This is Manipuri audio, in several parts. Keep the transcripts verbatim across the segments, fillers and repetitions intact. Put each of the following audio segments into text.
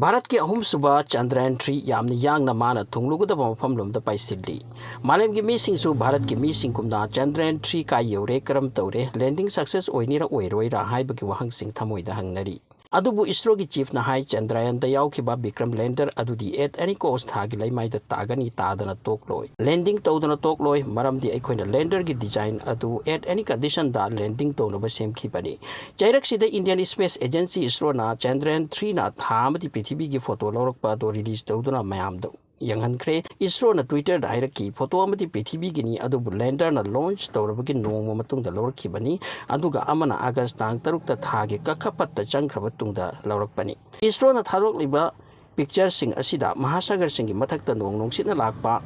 ꯚꯥꯔꯠꯀꯤ ꯑꯍꯨꯝꯁꯨꯕ ꯆꯟꯗ꯭ꯔꯌꯥꯟ ꯊ꯭ꯔꯤ ꯌꯥꯝꯅ ꯌꯥꯡꯅ ꯃꯥꯅ ꯊꯨꯡꯂꯨꯒꯗꯕ ꯃꯐꯝꯂꯣꯝꯗ ꯄꯥꯏꯁꯤꯜꯂꯤ꯫ ꯃꯥꯂꯦꯝꯒꯤ ꯃꯤꯁꯤꯡꯁꯨ ꯚꯥꯔꯠꯀꯤ ꯃꯤꯁꯤꯡꯒꯨꯝꯅ ꯆꯟꯗ꯭ꯔꯌꯥꯟ ꯊ꯭ꯔꯤ ꯀꯥꯏ ꯌꯧꯔꯦ, ꯀꯔꯝ ꯇꯧꯔꯦ, ꯂꯦꯟꯗꯤꯡ ꯁꯛꯁꯦꯁ ꯑꯣꯏꯅꯤꯔ ꯑꯣꯏꯔꯣꯏꯔꯥ ꯍꯥꯏꯕꯒꯤ ꯋꯥꯍꯪꯁꯤꯡ ꯊꯃꯣꯏꯗ ꯍꯪꯅꯔꯤ꯫ ꯑꯗꯨꯕꯨ ꯏꯁꯔꯣꯒꯤ ꯆꯤꯐꯅ ꯍꯥꯏ, ꯆꯟꯗ꯭ꯔꯌꯥꯟꯗ ꯌꯥꯎꯈꯤꯕ ꯕꯤꯀ꯭ꯔꯝ ꯂꯦꯟꯗꯔ ꯑꯗꯨꯗꯤ at any cost ꯊꯥꯒꯤ ꯂꯩꯃꯥꯏꯗ ꯇꯥꯒꯅꯤ, ꯇꯥꯗꯅ ꯇꯣꯛꯂꯣꯏ꯫ ꯂꯦꯟꯗꯤꯡ ꯇꯧꯗꯅ ꯇꯣꯛꯂꯣꯏ, ꯃꯔꯝꯗꯤ ꯑꯩꯈꯣꯏꯅ ꯂꯦꯟꯗꯔꯒꯤ ꯗꯤꯖꯥꯏꯟ ꯑꯗꯨ at any conditionꯗ ꯂꯦꯟꯗꯤꯡ ꯇꯧꯅꯕ ꯁꯦꯝꯈꯤꯕꯅꯤ꯫ ꯆꯩꯔꯛꯁꯤꯗ ꯏꯟꯗꯤꯌꯟ ꯁ꯭ꯄꯦꯁ ꯑꯦꯖꯦꯟꯁꯤ ꯏꯁꯔꯣꯅ ꯆꯟꯗ꯭ꯔꯌꯥꯟ ꯊ꯭ꯔꯤꯅ ꯊꯥ ꯑꯃꯗꯤ ꯄ꯭ꯔꯤꯊꯤꯕꯤꯒꯤ ꯐꯣꯇꯣ ꯂꯧꯔꯛꯄ ꯑꯗꯨ ꯔꯤꯂꯤꯖ ꯇꯧꯗꯨꯅ ꯃꯌꯥꯝꯗ ꯌꯦꯡꯍꯟꯈ꯭ꯔꯦ꯫ ꯏꯁꯔꯣꯅ ꯇ꯭ꯋꯤꯇꯔꯗ ꯍꯥꯏꯔꯛꯈꯤ, "ꯐꯣꯇꯣ ꯑꯃꯗꯤ ꯄ꯭ꯔꯤꯊꯤꯕꯤꯒꯤꯅꯤ, ꯑꯗꯨꯕꯨ ꯂꯦꯟꯗꯔꯅ ꯂꯣꯟꯆ ꯇꯧꯔꯕꯒꯤ ꯅꯣꯡꯃ ꯃꯇꯨꯡꯗ ꯂꯧꯔꯛꯈꯤꯕꯅꯤ, ꯑꯗꯨꯒ ꯑꯃꯅ ꯑꯥꯒꯁ ꯇꯥꯡ ꯇꯔꯨꯛꯇ ꯊꯥꯒꯤ ꯀꯛꯈꯄꯠꯇ ꯆꯪꯈ꯭ꯔꯕ ꯇꯨꯡꯗ ꯂꯧꯔꯛꯄꯅꯤ"꯫ ꯏꯁꯔꯣꯅ ꯊꯥꯗꯣꯛꯂꯤꯕ ꯄꯤꯛꯆꯔꯁꯤꯡ ꯑꯁꯤꯗ ꯃꯍꯥꯁꯥꯒꯔꯁꯤꯡꯒꯤ ꯃꯊꯛꯇ ꯅꯣꯡ ꯅꯨꯡꯁꯤꯠꯅ ꯂꯥꯛꯄ,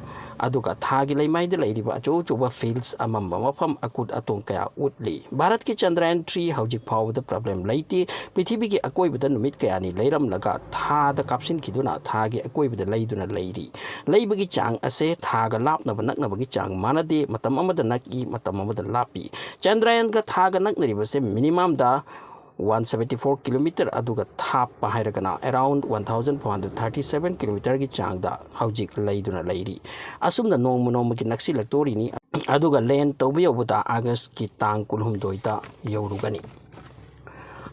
ꯑꯗꯨꯒ ꯊꯥꯒꯤ ꯂꯩꯃꯥꯏꯗ ꯂꯩꯔꯤꯕ ꯑꯆꯧ ꯑꯆꯧꯕ ꯐꯤꯜꯁ ꯑꯃꯝꯕ ꯃꯐꯝ, ꯑꯀꯨꯠ ꯑꯇꯣꯡ ꯀꯌꯥ ꯎꯠꯂꯤ꯫ ꯚꯥꯔꯠꯀꯤ ꯆꯟꯗ꯭ꯔꯌꯥꯟ ꯊ꯭ꯔꯤ ꯍꯧꯖꯤꯛ ꯐꯥꯎꯕꯗ ꯄ꯭ꯔꯣꯕ꯭ꯂꯦꯝ ꯂꯩꯇꯦ꯫ ꯄ꯭ꯔꯤꯊꯤꯕꯤꯒꯤ ꯑꯀꯣꯏꯕꯗ ꯅꯨꯃꯤꯠ ꯀꯌꯥꯅꯤ ꯂꯩꯔꯝꯂꯒ ꯊꯥꯗ ꯀꯥꯞꯁꯤꯟꯈꯤꯗꯨꯅ ꯊꯥꯒꯤ ꯑꯀꯣꯏꯕꯗ ꯂꯩꯗꯨꯅ ꯂꯩꯔꯤ꯫ ꯂꯩꯕꯒꯤ ꯆꯥꯡ ꯑꯁꯦ ꯊꯥꯒ ꯂꯥꯞꯅꯕ ꯅꯛꯅꯕꯒꯤ ꯆꯥꯡ ꯃꯥꯟꯅꯗꯦ, ꯃꯇꯝ ꯑꯃꯗ ꯅꯛꯏ, ꯃꯇꯝ ꯑꯃꯗ ꯂꯥꯞꯄꯤ꯫ ꯆꯟꯗ꯭ꯔꯌꯥꯟꯒ ꯊꯥꯒ ꯅꯛꯅꯔꯤꯕꯁꯦ ꯃꯤꯅꯤꯃꯝꯗ ꯋꯥꯟ ꯁꯕꯦꯟꯇꯤ ꯐꯣꯔ ꯀꯤꯂꯣꯃꯤꯇꯔ, ꯑꯗꯨꯒ ꯊꯥꯞꯄ ꯍꯥꯏꯔꯒꯅ around one thousand four hundred thirty seven ꯀꯤꯂꯣꯃꯤꯇꯔꯒꯤ ꯆꯥꯡꯗ ꯍꯧꯖꯤꯛ ꯂꯩꯗꯨꯅ ꯂꯩꯔꯤ꯫ ꯑꯁꯨꯝꯅ ꯅꯣꯡꯃ ꯅꯣꯡꯃꯒꯤ ꯅꯛꯁꯤꯜꯂꯛꯇꯣꯔꯤꯅꯤ, ꯑꯗꯨꯒ ꯂꯦꯟ ꯇꯧꯕ ꯌꯧꯕꯗ ꯑꯥꯒꯁꯀꯤ ꯇꯥꯡ ꯀꯨꯟꯍꯨꯝꯗꯣꯏꯗ ꯌꯧꯔꯨꯒꯅꯤ꯫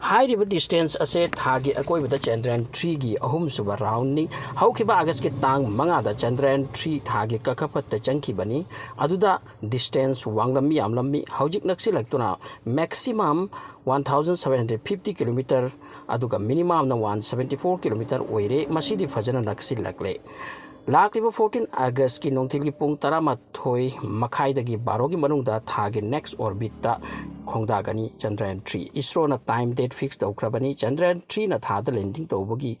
ꯍꯥꯏꯔꯤꯕ ꯗꯤꯁꯇꯦꯟꯁ ꯑꯁꯦ ꯊꯥꯒꯤ ꯑꯀꯣꯏꯕꯗ ꯆꯟꯗ꯭ꯔꯌꯥꯟ ꯊ꯭ꯔꯤꯒꯤ ꯑꯍꯨꯝꯁꯨꯕ ꯔꯥꯎꯟꯅꯤ꯫ ꯍꯧꯈꯤꯕ ꯑꯥꯒꯁꯀꯤ ꯇꯥꯡ ꯃꯉꯥꯗ ꯆꯟꯗ꯭ꯔꯌꯥꯟ ꯊ꯭ꯔꯤ ꯊꯥꯒꯤ ꯀꯛꯈꯄꯠꯇ ꯆꯪꯈꯤꯕꯅꯤ꯫ ꯑꯗꯨꯗ ꯗꯤꯁꯇꯦꯟꯁ ꯋꯥꯡꯂꯝꯃꯤ ꯌꯥꯝꯂꯝꯃꯤ꯫ ꯍꯧꯖꯤꯛ ꯅꯛꯁꯤꯜꯂꯛꯇꯨꯅ maximum one thousand seven hundred fifty kilometre, ꯑꯗꯨꯒ ꯃꯤꯅꯤꯃꯝꯅ ꯋꯥꯟ ꯁꯕꯦꯟꯇꯤ ꯐꯣꯔ ꯀꯤꯂꯣꯃꯤꯇꯔ ꯑꯣꯏꯔꯦ꯫ ꯃꯁꯤꯗꯤ ꯐꯖꯅ ꯅꯛꯁꯤꯜꯂꯛꯂꯦ꯫ ꯂꯥꯛꯂꯤꯕ ꯐꯣꯔꯇꯤꯟ ꯑꯥꯒꯁꯀꯤ ꯅꯨꯡꯊꯤꯜꯒꯤ ꯄꯨꯡ ꯇꯔꯥꯃꯥꯊꯣꯏ ꯃꯈꯥꯏꯗꯒꯤ ꯕꯥꯔꯣꯒꯤ ꯃꯅꯨꯡꯗ ꯊꯥꯒꯤ ꯅꯦꯛꯁ ꯑꯣꯔꯕꯤꯠꯇ ꯈꯣꯡꯗꯥꯒꯅꯤ ꯆꯟꯗ꯭ꯔꯌꯥꯟ ꯊ꯭ꯔꯤ꯫ ꯏꯁꯔꯣꯅ ꯇꯥꯏꯝ ꯗꯦꯠ ꯐꯤꯛꯁ ꯇꯧꯈ꯭ꯔꯕꯅꯤ꯫ ꯆꯟꯗ꯭ꯔꯌꯥꯟ ꯊ꯭ꯔꯤꯅ ꯊꯥꯗ ꯂꯦꯟꯗꯤꯡ ꯇꯧꯕꯒꯤ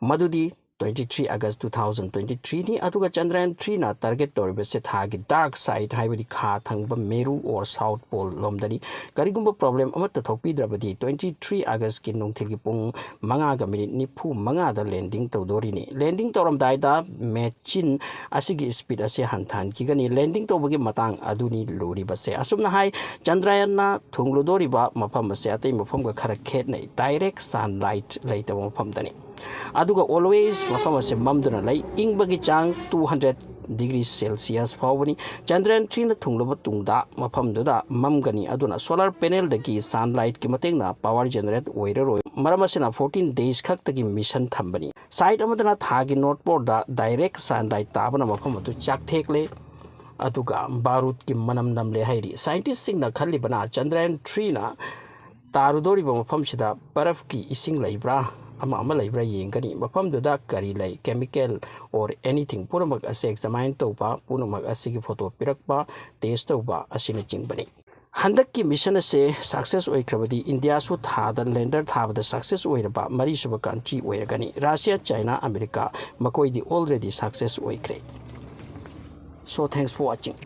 ꯃꯗꯨꯗꯤ twenty three August two thousand twenty ꯊ꯭ꯔꯤꯅꯤ꯫ ꯑꯗꯨꯒ ꯆꯟꯗ꯭ꯔꯌꯥꯟ ꯊ꯭ꯔꯤꯅ ꯇꯥꯔꯒꯦꯠ ꯇꯧꯔꯤꯕꯁꯦ ꯊꯥꯒꯤ ꯗꯥꯔꯛ ꯁꯥꯏꯠ, ꯍꯥꯏꯕꯗꯤ ꯈꯥ ꯊꯪꯕ ꯃꯦꯔꯨ ꯑꯣꯔ ꯁꯥꯎꯠ ꯄꯣꯜ ꯂꯣꯝꯗꯅꯤ꯫ ꯀꯔꯤꯒꯨꯝꯕ ꯄ꯭ꯔꯣꯕ꯭ꯂꯦꯝ ꯑꯃꯠꯇ ꯊꯣꯛꯄꯤꯗ꯭ꯔꯕꯗꯤ ꯇ꯭ꯋꯦꯟꯇꯤ ꯊ꯭ꯔꯤ ꯑꯥꯒꯁꯀꯤ ꯅꯨꯡꯊꯤꯜꯒꯤ ꯄꯨꯡ ꯃꯉꯥꯒ ꯃꯤꯅꯤꯠ ꯅꯤꯐꯨ ꯃꯉꯥꯗ ꯂꯦꯟꯗꯤꯡ ꯇꯧꯗꯣꯔꯤꯅꯤ꯫ ꯂꯦꯟꯗꯤꯡ ꯇꯧꯔꯝꯗꯥꯏꯗ ꯃꯦꯆꯤꯟ ꯑꯁꯤꯒꯤ ꯁ꯭ꯄꯤꯗ ꯑꯁꯤ ꯍꯟꯊꯍꯟꯈꯤꯒꯅꯤ꯫ ꯂꯦꯟꯗꯤꯡ ꯇꯧꯕꯒꯤ ꯃꯇꯥꯡ ꯑꯗꯨꯅꯤ ꯂꯨꯔꯤꯕꯁꯦ꯫ ꯑꯁꯨꯝꯅ ꯍꯥꯏ, ꯆꯟꯗ꯭ꯔꯌꯥꯟꯅ ꯊꯨꯡꯂꯨꯗꯣꯔꯤꯕ ꯃꯐꯝ ꯑꯁꯦ ꯑꯇꯩ ꯃꯐꯝꯒ ꯈꯔ ꯈꯦꯠꯅꯩ, ꯗꯥꯏꯔꯦꯛ ꯁꯟꯂꯥꯏꯠ ꯂꯩꯇꯕ ꯃꯐꯝꯗꯅꯤ꯫ ꯑꯗꯨꯒ always ꯃꯐꯝ ꯑꯁꯦ ꯃꯝꯗꯨꯅ ꯂꯩ꯫ ꯏꯪꯕꯒꯤ ꯆꯥꯡ two hundred degree Celsius ꯐꯥꯎꯕꯅꯤ꯫ Chandrayaan ꯊ꯭ꯔꯤꯅ ꯊꯨꯡꯂꯕ ꯇꯨꯡꯗ ꯃꯐꯝꯗꯨꯗ ꯃꯝꯒꯅꯤ, ꯑꯗꯨꯅ solar panelꯗꯒꯤ sunlightꯀꯤ ꯃꯇꯦꯡꯅ power generate ꯑꯣꯏꯔꯔꯣꯏ꯫ ꯃꯔꯝ ꯑꯁꯤꯅ fourteen days ꯈꯛꯇꯒꯤ mission ꯊꯝꯕꯅꯤ꯫ Site ꯑꯃꯗꯅ ꯊꯥꯒꯤ north poleꯗ direct sunlight ꯇꯥꯕꯅ ꯃꯐꯝ ꯑꯗꯨ ꯆꯥꯛꯊꯦꯛꯂꯦ, ꯑꯗꯨꯒ ꯕꯥꯔꯨꯠꯀꯤ ꯃꯅꯝ ꯅꯝꯂꯦ ꯍꯥꯏꯔꯤ꯫ Scientistꯁꯤꯡꯅ ꯈꯜꯂꯤꯕꯅ ꯆꯟꯗ꯭ꯔꯌꯥꯟ ꯊ꯭ꯔꯤꯅ ꯇꯥꯔꯨꯗꯧꯔꯤꯕ ꯃꯐꯝꯁꯤꯗ ꯕꯔꯐꯀꯤ ꯏꯁꯤꯡ ꯂꯩꯕ꯭ꯔꯥ, ꯑꯃ ꯑꯃ ꯂꯩꯕ꯭ꯔꯥ ꯌꯦꯡꯒꯅꯤ꯫ ꯃꯐꯝꯗꯨꯗ ꯀꯔꯤ ꯂꯩ, chemical or anything ꯄꯨꯝꯅꯃꯛ ꯑꯁꯤ examine ꯇꯧꯕ, ꯄꯨꯝꯅꯃꯛ ꯑꯁꯤꯒꯤ photo ꯄꯤꯔꯛꯄ, test ꯇꯧꯕ ꯑꯁꯤꯅꯆꯤꯡꯕꯅꯤ꯫ ꯍꯟꯗꯛꯀꯤ mission ꯑꯁꯦ success ꯑꯣꯏꯈ꯭ꯔꯕꯗꯤ ꯏꯟꯗꯤꯌꯥꯁꯨ ꯊꯥꯗ lander ꯊꯥꯕꯗ success ꯑꯣꯏꯔꯕ ꯃꯔꯤꯁꯨꯕ country ꯑꯣꯏꯔꯒꯅꯤ꯫ ꯔꯁꯤꯌꯥ, ꯆꯥꯏꯅꯥ, ꯑꯃꯦꯔꯤꯀꯥ ꯃꯈꯣꯏꯗꯤ already success ꯑꯣꯏꯈ꯭ꯔꯦ꯫ So thanks for watching.